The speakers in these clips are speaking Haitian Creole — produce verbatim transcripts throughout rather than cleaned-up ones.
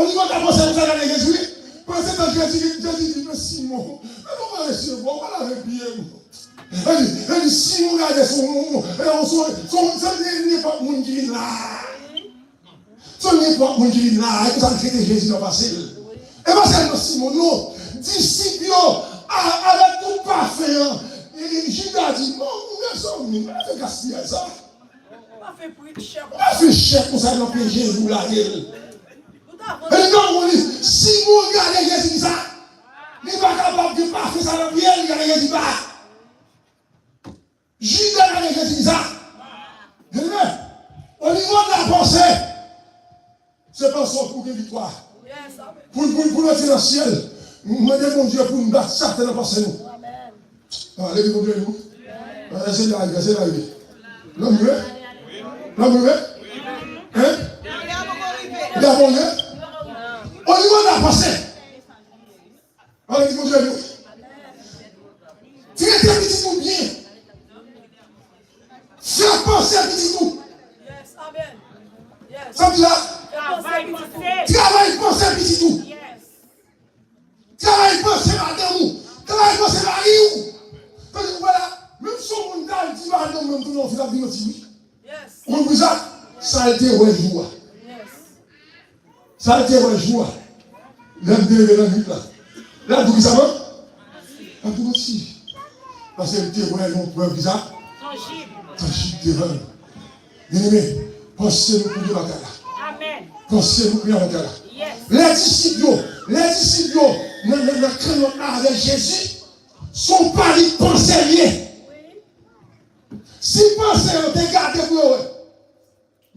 Simon ta panse konsa gade Jezi, wi. Pandan se tan Jezi, Jezi di, men Simon, men mwen resevwa, w pa lave pye m. Li di, li di, Simon gade son, son, son, son, se nenpòt moun ki vin la. Se nenpòt moun ki vin la, e konsa l trete Jezi nan panse l. E pa sèlman Simon, non. Disip yo, a, avèk tout pafen an, e, e Jida di, non, mezanmi, pa fè gaspiyaj sa. Pa fè prit chè konsa. Pa fè chè konsa nan pye Jezi, w lage l. E li di, Simon gade Jezi konsa. Li pa kapab gen pafen sa nan pye l, li gade Jezi pa. Jida gade Jezi konsa. Byeneme, o nivo de la panse, se panse w pou gen viktwa. Pou, pou, pou nou antre nan syèl, nou mande Bondye pou nou bat Satan nan panse nou. Alelouya, Bondye nou. Èske l rive? Èske l rive? Lanmou, wi? Lanmou, wi? Hein? Li a bon, wi? O nivo de la panse. Ann di Bondye nou. Trete pitit ou byen. Fè panse pitit ou. Sa m di la? Travay panse pitit ou. Travay panse madanm ou. Travay panse mari ou. Paske ou wè la, menm si yon moun ta al di madanm mwen m tounen yon fi, l ap vin manti wi. Ou konn poukisa? Sa l te wè jou a. Sa l te wè jou a. Lè m te leve nan nwit la. L ap di w kisa, man? L ap di w manti. Paske l te wè yon prèv kisa? Tanjib. Tanjib devan l. Byeneme, panse nou pou gen batay la. Amèn. Panse nou pou gen batay la. Yes. Lè disip yo, lè disip yo nan, nan, nan kanyon avèk Jezi, se yon panik panse l ye. Si panse yo te gade pou yo wè,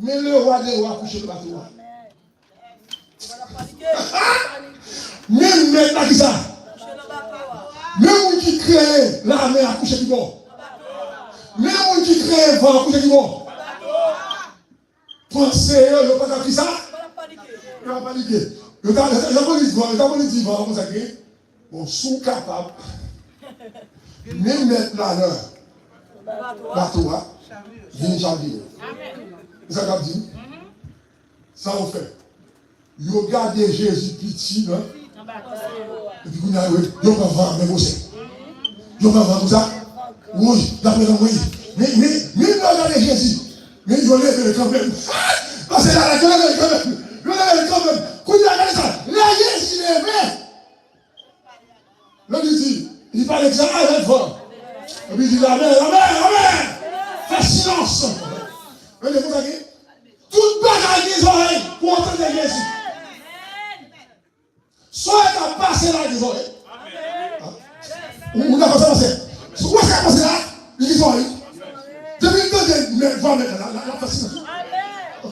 men le roi des rois kouche nan bato a. Men mèt la kisa? Men moun ki kreye lame a kouche ki bò. Men moun ki kreye van an kouche ki bò. Panse yo, yo pa t ap kisa? Yo pa t ap panike. Yo ta, yo ta, yo ta vle di van, yo ta vle di van an konsa ke, bon, si w kapab, men mèt la nan bato a, vin chavire. Se sa k ap di. Sa yo fè? Yo gade Jezi piti, non? Epi kounye a, yo, yo pran van, men bosè. Yo pran van konsa. Woy, dapre nan mwen. Men, men, men lè yo gade Jezi. Men yo leve l kanmenm. Paske la, la, yo leve l kanmenm. Yo leve l kanmenm. Kounye a, gade sa. Lè Jezi leve, Lè li di, li pale avèk van. Epi li di, lame, lame, lame! Fè silans! Tande, pou sa ki, tout bagay gen zòrèy pou w tande Jezi. Sa w ap pase la gen zòrèy. Ou, ou dakò sa, paske? Ou wè sa k pase la? Li gen zòrèy. Depi l tande mèt, vwa mèt la, l ap fè silans.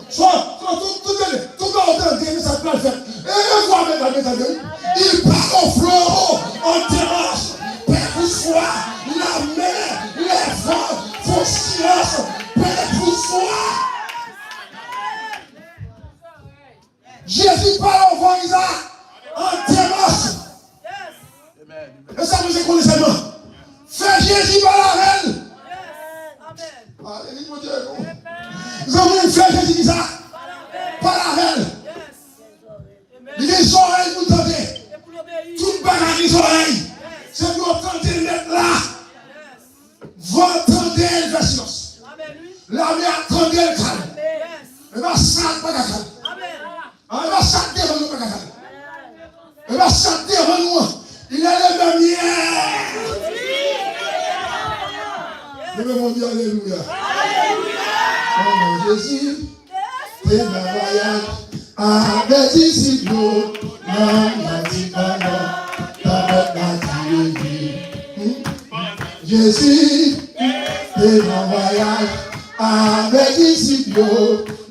So, so, tout, tout, tande, tout bagay w tande, men sa k pral fèt. E, e vwa mèt la, men tande, wi. Il parle au fleuve, en démarche, père pour soi, la mer, les vents font silence, père pour soi. Jezi pale avèk Iza an demach. E sa nou bezwen konnen sèlman. Fè Jezi pale avè l. Alelouya, Bondye nou. Zanmi m, fè Jezi kisa? Pale avè l. Li gen zòrèy pou l tande. Tout bagay gen zòrèy. Se pou yo tande nèt la. Van tande l fè silans. Lame a tande l kalm. E pa sa k pa ka kalm. E pa sa k devan nou pa ka kalm. E pa sa k devan nou an. Il est le même hier. Leve men w di alelouya. Kòman Jezi te nan vwayaj avèk disip yo nan yon ti kanyon, tanpèt la di rete. Jezi te nan vwayaj avèk disip yo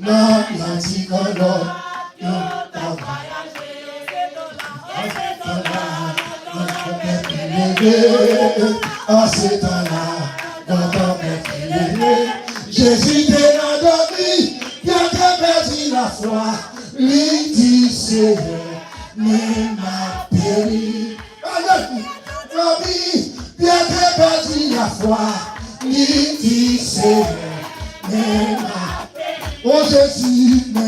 nan yon ti kanyon. Yo t ap vwayaje, an se tan la, an se tan la, gran tanpèt ki leve. An se tan la, gran tanpèt ki leve. Jezi te nan dòmi, Pyè te pèdi lafwa, li di, Seyè, men m ap peri. Amen. Pyè te pèdi lafwa, li di, Seyè, men m ap peri. O Jezi, men